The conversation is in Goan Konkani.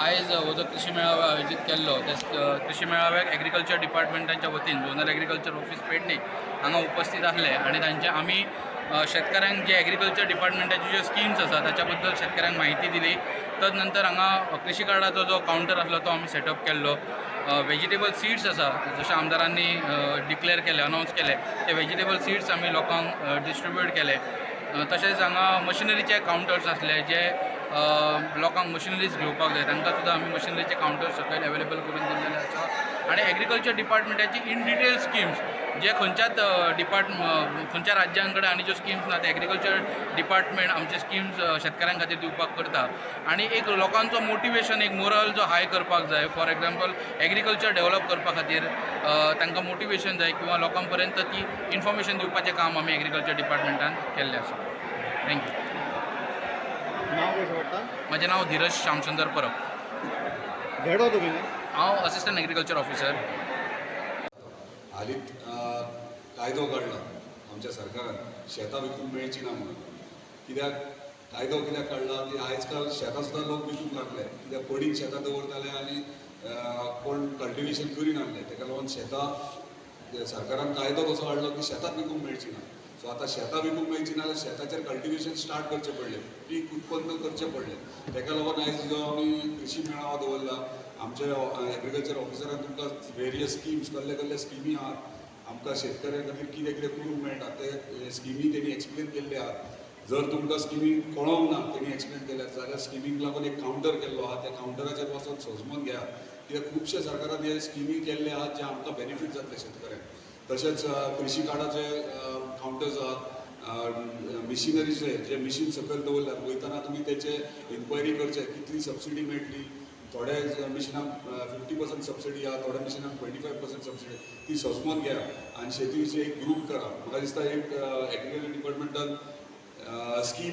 आयज हो जो कृषी मेळावो आयोजीत केल्लो, त्या कृषी मेळाव्याक एग्रीकल्चर डिपार्टमेंटाच्या वतीन झोनल एग्रीकल्चर ऑफिस पेडणे हांगा उपस्थित आसले आनी तांचे आमी शेतकाऱ्यांक जे एग्रीकल्चर डिपार्टमेंटाच्यो ज्यो स्किम्स आसा ताच्या बद्दल शेतकाऱ्यांक म्हायती दिली. तद नंतर हांगा कृषी कार्डाचो जो कावंटर आसलो तो आमी सेटअप केल्लो. वेजिटेबल सीड्स आसा, जशें आमदारांनी डिक्लेअर केले, अनावन्स केले, ते वेजिटेबल सीड्स आमी लोकांक डिस्ट्रिब्यूट केले. तशेंच हांगा मशिनरीचे कावंटर्स आसले, जे लोकांक मशिनरीज घेवपाक जाय तांकां सुद्दां आमी मशिनरीचे कावंटर्स सकयल अवेलेबल करून दिल्लेले आसा. आनी एग्रीकल्चर डिपार्टमेंटाची इन डिटेल स्किम्स, जे खंयच्याच डिपार्ट खंयच्या राज्यां कडेन आनी ज्यो स्किम्स ना, ते एग्रीकल्चर डिपार्टमेंट आमचे स्किम्स शेतकाऱ्यां खातीर दिवपाक करता. आनी एक लोकांचो मोटिवेशन, एक मोरल जो हाय करपाक जाय, फॉर एग्जाम्पल एग्रीकल्चर डेव्हलप करपा खातीर तांकां मोटिवेशन जाय किंवा लोकां पर्यंत ती इन्फॉर्मेशन दिवपाचें काम आमी एग्रीकल्चर डिपार्टमेंटान केल्लें आसा. Thank you. नाव कशें पडटा? म्हजें नांव धीरज श्यामसुंदर परब. घेडो तुमी न्ही? हांव असिस्टंट एग्रीकल्चर ऑफिसर. हालींच कायदो काडला आमच्या सरकारान, शेतां विकूंक मेळची ना म्हणून. कित्याक कायदो कित्याक काडला की आयज काल शेतां सुद्दां लोक विकूंक लागले, कित्याक पडींग शेतां दवरताले आनी कोण कल्टिवेशन करिनासले. ताका लागून शेतां सरकारान कायदो तसो हाडलो की शेतांत विकूंक मेळची ना. सो आतां शेतां विकूंक मेळची ना जाल्यार शेताचेर कल्टिवेशन स्टार्ट करचें पडलें, पीक उत्पन्न करचें पडलें. ताका लागून आयज जो आमी कृशी मेळावो दवरला, आमच्या एग्रीकल्चर ऑफिसरान तुमकां वेरियस स्किम्स, कसले कसले स्किमी आहात, आमकां शेतकऱ्यां खातीर कितें कितें करूंक मेळटा, ते स्किमी तेणी एक्सप्लेन केल्ले आहात. जर तुमकां स्किमी कळोंक ना, तेणी एक्सप्लेन केल्यार जाल्यार स्किमीक लागून एक कावंटर केल्लो आहा, त्या कावंटराचेर वचोन सजमोन घेयात, कित्याक खुबशे सरकारान हे स्किमी केल्ले आहात जे आमकां बेनिफीट जातले शेतकऱ्यांक. तशेंच कृशी कार्डाचे कावंटर्स आहात, मिशिनरीचे जे मिशीन सकयल दवरल्यात, वयतना तुमी तेचे इन्क्वायरी करचे, कितली सबसिडी मेळटली. थोड्या मिशिनाक 50% सबसिडी आहा, थोड्या मिशिनाक 25% सबसिडी, ती सजमोन घेया आनी शेती विशीं एक ग्रूप करा. म्हाका दिसता एक एग्रीकल्चर डिपार्टमेंटान स्कीम